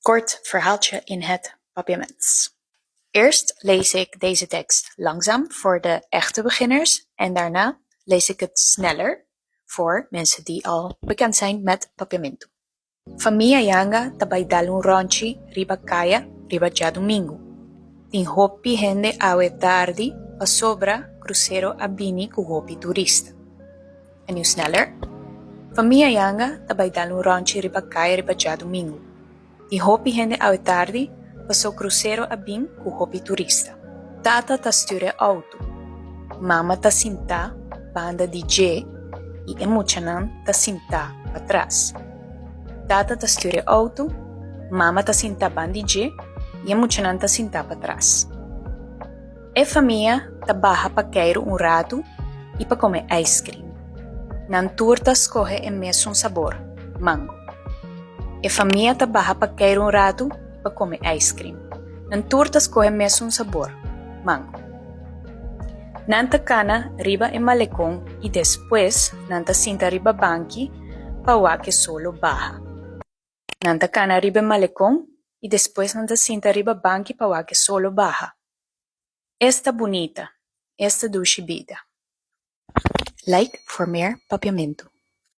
Kort verhaaltje in het Papiaments. Eerst lees ik deze tekst langzaam voor de echte beginners en daarna lees ik het sneller voor mensen die al bekend zijn met Papiamento. Famia Janga ta bai dal un rònchi riba kaya riba djadumingu. Tin hopi hende awe tardi pasobra krusero a bini ku hopi turista. En nu sneller. Famia Janga ta bai dal un rònchi riba kaya riba djadumingu. Tin hopi hende awe tardi paso krusero a bin ku hopi turista. Tata ta stür e outo. Mama ta sintá banda di dje i e muchanan ta sintá patras. Tata ta stür e outo, mama ta sintá banda di dje i e muchanan ta sintá patras. E famia ta baha pa keiru un ratu i pa kome ijskrim. Nan tur ta skohe e mesun sabor, mango. E famia ta baha pa keiru un ratu i pa kome ijskrim. Nan tur ta skohe mesun sabor, mango. Nan ta kana riba e malekon i despues nan ta sinta riba banki pa wak e solo baha. Nan ta kana riba e malekon i despues nan ta sinta riba banki pa wak e solo baha. Esta bunita, esta dushi bida. Like voor meer Papiamento.